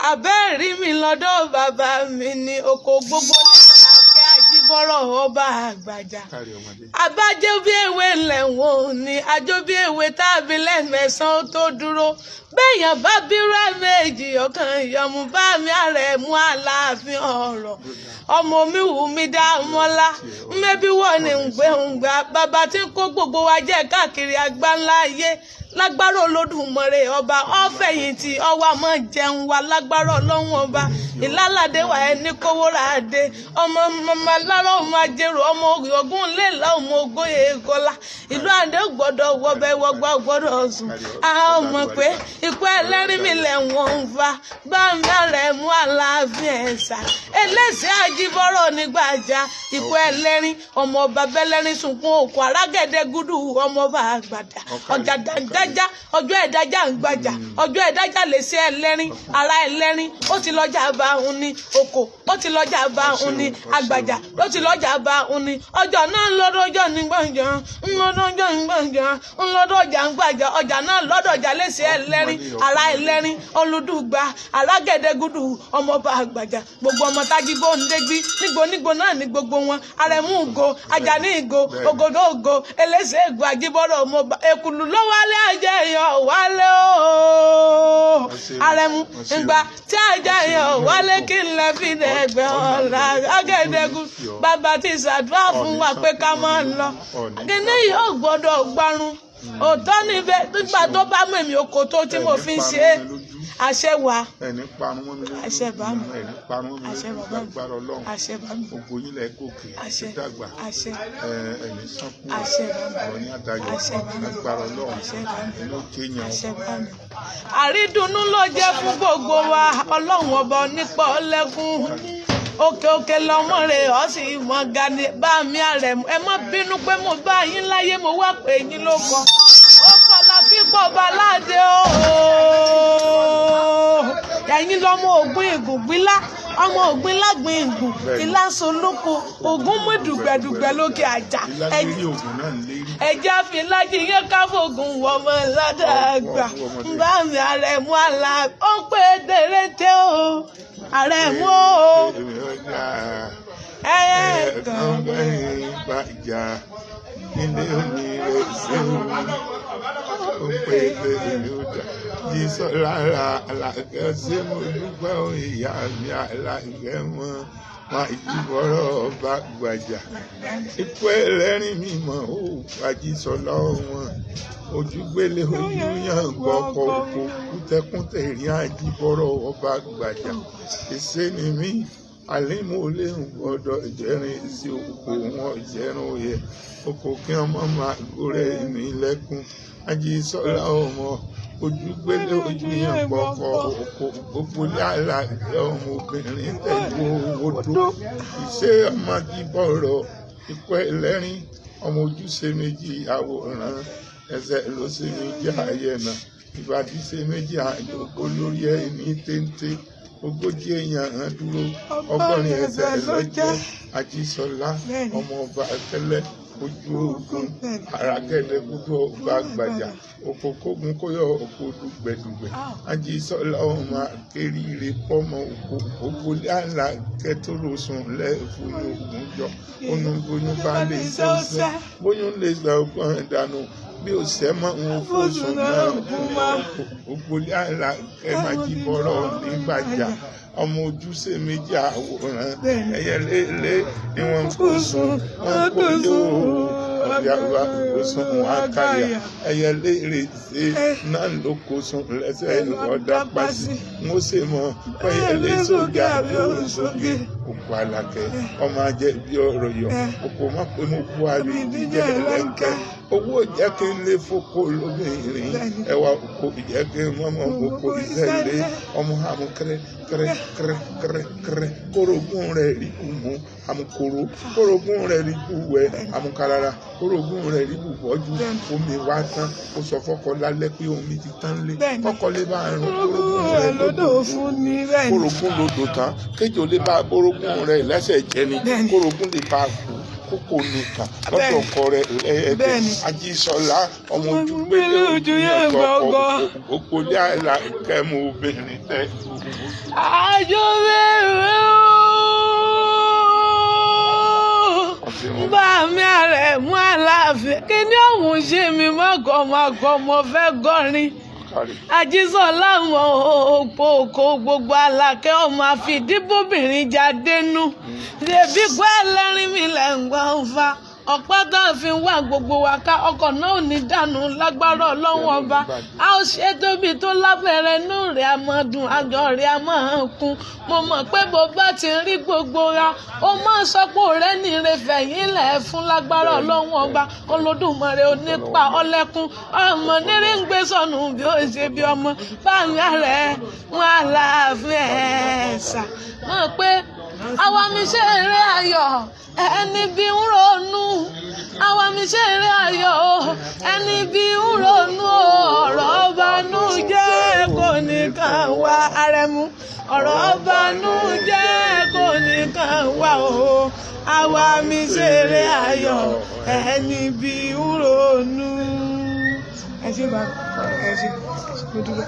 Abẹ́ẹ̀rí mi lọ́dọ̀ bàbá mi ní oko gbogbo lẹ́làkẹ́ Ajíbọ́rọ̀ ọba àgbàjà. Kárí ọmọdé. Abájẹ́ bí ewé lẹ̀wọ̀n ni àjọ bí ewé tábí lẹ́mẹ̀sán tó dúró. Béèyàn bá bírú ẹ̀ méjì ọ̀kan ìyọ̀mú bá mi àrẹ̀ mú aláàfin ọ̀rọ̀. Ọmọ mi wù mí dá mọ́lá. Mẹ́bí wọ́n ní ń gbé ń gbà. Bàbá tí ń kó gbogbo wa jẹ́ káàkiri àgbáńlá ayé. Lágbára Olódùmarè ọba ọ̀fẹ̀yìntì ọwọ́ àmọ́ jẹun wa lágbára Ọlọ́run ọba. Ìlàládé wà ẹni kówó ra dé. Ọmọ mọ̀mọ́ lára ọmọ ajérò ọmọ ogun léla ọmọ ogóyè kọlá. Ìlú àdé gbọ́dọ̀ wọbẹ̀ wọgbà gbọ́dọ̀ sùn. A ó mọ̀ pé ikú ẹlẹ́rìí mi lẹ̀ wọ́n ń fa. Báńbá rẹ̀ mú àlàáfíà ẹ̀sà. Ẹlẹ́sìn Ajíbọ́rọ̀ nígbàjá. Ikú ẹlẹ́rìn ọmọ ọba bẹ́lẹ́rìn sunkún òkú arágẹ̀dẹ̀ gúdù ọmọ ọba àgbàdà. Ọjà dàńdájá ọjọ́ ẹ̀dájà ń gbàjà. Ọjọ́ ẹ̀dájà lè ṣe ẹlẹ́rìn ara ẹlẹ́rìn ó ti lọ́jà bá òun ní oko ó ti lọ́jà bá òun ní àgbàjà ó ti lọ́jà bá òun ní ọjọ́ náà ń lọ́dọ̀ọ́jọ́ ní gbọ̀ngàn ń lọ́dọ̀ọ́jọ́ ní gbọ̀ngàn ń lọ́dọ̀ọ́jà ń gbàjà ọjà náà lọ́dọ̀ọ́jà lè ṣe ẹlẹ́rìn ara ẹlẹ́rìn olùdùgbà arágẹ̀dẹ̀gùdù ọmọọba àgbàjà gbogbo ọmọ tájíbó ń dégbí nígbò nígbò náà ní gbogbo wọn arẹmú ògo ajani ìgò ògòdó ògo eléṣe ègbò Ajíbọ́rọ̀ ọmọọba èkùlù ló wálé ajá èèyàn wálé ooo arẹmú ìgbà tí ajá èèyàn wálé kí n lè fi dẹ̀gbẹ́ ọ̀la agẹ̀dẹ̀gùn bàbá ti ṣàdúrà fún wa pé ká máa lọ kíní yóò gbọ́dọ̀ gbarun òótọ́ níbẹ̀ nígbà tó bá mú èmi oko tó tí mo fi ń ṣe é àṣẹ wà. Ẹni parun mọ́ mi lójú. Àṣẹ bá mi. Ẹni parun mọ́ mi Àṣẹ lójú. bàbá mi. Lágbára Ọlọ́run. Àṣẹ bá mi. Gbogbo yín lẹ gòkè. Àṣẹ. Ẹ dàgbà. Àṣẹ. Ẹni sánkú. Àṣẹ bá mi. Ọ̀rọ̀ ní àdáyọ̀. Àṣẹ bá mi. Lágbára Ọlọ́run. Àṣẹ bá mi. Ẹni ó kéèyàn. Àṣẹ bá mi. Àrídùnnú ló jẹ́ fún gbogbo wa Ọlọ́run ọba onípa ọlẹ́kùn òkè òkè lọmọ rẹ̀ ọ sì mọ gani bá mi àrẹ̀ ẹ má bínú pé mo bá yín láyé mo wá pé yín ló kọ ó kọ la fi pọ̀ baládé ooo ẹ̀yin lọ́mọ ògùn ìgùngbílá ọmọ ògbín lágbìn ìgùn ìlàsọlóko ògùn mú dùgbẹ̀dùgbẹ̀ lókè àjà Ìlà lérí ògùn náà ń lérí. Ẹjẹ́ àfilájì yẹn káfọ́gùn wọmọ ládàgbà bá mi àrẹ̀mú àlà ó ń pè dèrètè o àrẹ̀mú o Èmi ọjà ẹ̀ẹ́kan ẹ̀ẹ̀kan bẹ́ẹ̀ gbàjà nílé omi rẹ̀ ṣéun ó pé èmi ọjà jísọ́lá Àlàkẹ́ ṣé mo dúpẹ́ o ìyá mi Àlàkẹ́ mọ́ máa jíbọ́rọ̀ ọba gbàjà ikú ẹlẹ́rìn mímọ́ ó Àjísọ́lá wọn ojúgbélé ojú yàn gbọ́kọ̀ oko kútẹ́kútẹ́ ìrìn Àjíbọ́rọ̀ ọba gbàjà ìṣe ni mí àlímú olóhùn gbọ́dọ̀ jẹrin sí oko wọn jẹrin òye oko kí ọmọ máa gbórẹ mi lẹ́kún Àjísọ́lá ọmọ ojúgbélé ojú yàn gbọ́kọ̀ oko gbogbo yàrá ọmọbìnrin tẹ̀gbọ́ owó dó ìṣe ọmọ Ajíbọ́rọ̀ ikú ẹlẹ́rìn ọmọ ojúṣe méjì àwòrán ẹsẹ̀ ló ṣe méjì àyẹ̀nà ìbàdí ṣe méjì àjòkó lórí ẹni téńté ogójì èèyàn hàn dúró ọgọ́rin ẹsẹ̀ lọ́jẹ́ Àjísọ́lá ọmọ ọba tẹ́lẹ̀ ojú ogun àràgẹ́dẹ́ gbogbo ọba àgbàjà òkòkògùn kóyọ òkò dùgbẹ̀dùgbẹ̀ Àjísọ́lá ọmọ akéríire pọ́mọ òkò gbogbo yàrá kẹtòrò sùn lẹ́ẹ̀fọ́ ogun jọ onúgbóyún bá lè sẹ́sẹ́ bóyún lè sọ ọgbọ́n ìdánù bí ó sẹ́ mọ́ ń fòsùn náà gbogbo yàrá kẹmàjíbọ́rọ̀ nígbàjà ọmọ ojúṣe méjì àwòrán ẹyẹ lélẹ ni wọn kò sùn wọn kò yóò ọ̀yà wa kò sùn wọn àkàyà ẹyẹ léèrè ṣe náà ló kò sùn lẹ́sẹ̀ ọ̀dà pàṣẹ ń ó ṣe mọ pẹ́yẹ lé sójà ló sóge òkú Àlàkẹ́ ọmọ ajẹ bí ọ̀rọ̀ yọ òkú má pé mo kú ayò ìdíjẹ lẹ́ńkẹ́ owó jẹ́ kí n lè foko lóbìnrin ẹwà òkú jẹ́ kí n mọ́mọ́ òkú ìṣẹ̀lẹ̀ ọmọ àmú kẹrẹ kẹrẹ kẹrẹ kẹrẹ kẹrẹ kórogún rẹ̀ rí bù mú àmukoro kórogún rẹ̀ rí bù wẹ̀ àmukarara kórogún rẹ̀ rí bù bọ́jú omi wá tán ó sọ fọ́kọ lálẹ́ pé omi ti tán lé kọ́kọ́ lè bá àrùn kórogún rẹ̀ lódò fún ni bẹ́ẹ̀ ni. Kórogún lodò tán kéjò lè bá kórogún rẹ̀ lẹ́sẹ̀ jẹ ni kórogún lè bá kú. Àkókò nìkan lọ́dọ̀ ọkọ rẹ̀ ẹ̀ẹ́dẹ̀. Bẹ́ẹ̀ni. Ajísọlá ọmọ ojú Ọmọ gbélé ojú ojú yẹn yẹn gbọ̀ngàn. gbọ̀ngàn ògbólé àlàkẹ́ mú obìnrin tẹ́. Àjọ bẹ̀rẹ̀ ooo. Bá mi ààrẹ mú àlàáfíà. Kí ni òun ṣe mi mọ́gọ́mọ́gọ́ mo fẹ́ gọ́rin. Kárí. Ajísọ̀lá mọ òpó òkò gbogbo Alákẹ́ ọmọ àfìdíbòbìnrin jáde nú. Ṣèbí kó ẹlẹ́rìn mi lẹ̀ ń gbọ́ ń fa. Ọ̀pá tá a fi ń wá gbogbo wa ká ọkọ̀ náà ò ní dànù lágbára Ọlọ́run ọba. A ó ṣe tóbi tó lábẹ́rẹ́ inú rẹ̀ a máa dùn, ayọ̀ rẹ̀ a máa kún. Mo mọ̀ pé bó bá ti rí gbogbo ra, ó máa sọ pé ọ̀rẹ́ ní ire fẹ̀yìn lẹ̀ fún lágbára Ọlọ́run ọba. Olódùmarè onípa ọlẹ́kún. Ọmọ nírí ń gbé sọnù bí ó ṣe bí ọmọ. Báyà rẹ̀ wọn àlàáfíà ẹ̀sà. Mọ̀ pé àwa mi ṣe eré ayọ̀ ẹni bí ń ronú. Àwa mi ṣe eré ayọ̀ ẹni bí ń ronú ọ̀rọ̀ ọbanújẹ́ kò nìkan wá Arẹ̀mú. Ọ̀rọ̀ ọbanújẹ́ kò nìkan wá o. Àwa mi ṣe eré ayọ̀ ẹni bí ń ronú. Ẹ ṣé bàbá, ẹ ṣé, mo dúpẹ́.